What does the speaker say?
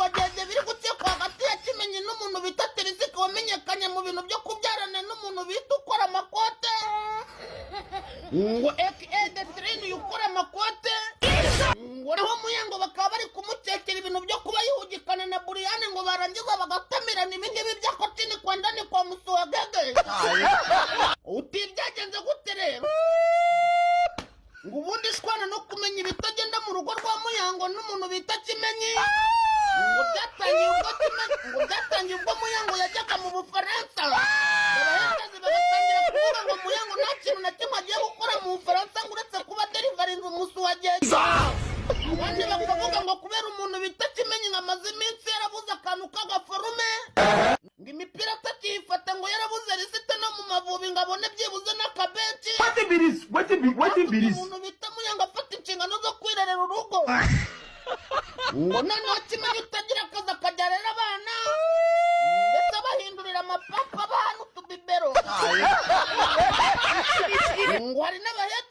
Musuwagege biri gukekwa hagati ya Kimenyi n'umuntu bita Terizike wamenyekanye mu bintu byo kubyarana n'umuntu bita ukora amakote, ngo aka The Trini ukora amakote. Ngo naho Muyango bakaba bari kumukekera ibintu byo kuba yihugikana na Buriyane, ngo barangiza bagatamirana ibingibi by'akotini kwa ndani kwa Musuwagege. Uti byagenze gute rero? Ngo ubundi shwana no kumenya ibitagenda mu rugo rwa Muyango n'umuntu bita Kimenyi, ngo byatangiye ubwo Muyango yajyaga mu Bufaransa, abahereza bagatangira kuvuga ngo Muyango nta kintu na kimwe agiye gukora mu Bufaransa, ngo uretse kuba derivarinze Umusuwagege. Abandi bakavuga ngo kubera umuntu bita Kimenyi ngo amaze iminsi yarabuze akantu k'agaforume, ngo imipira atakiyifata, ngo yarabuze lisite no mu Mavubi ngo abone byibuze n'akabenci. Wetin be this? Wetin be this? Umuntu bita Muyango afata inshingano zo kwirerera urugo, ngo noneho Kimenyi utagira akazi akajya arera abana, ndetse abahindurira amapapa, abaha n'utubibero. Ngo hari n'abahetse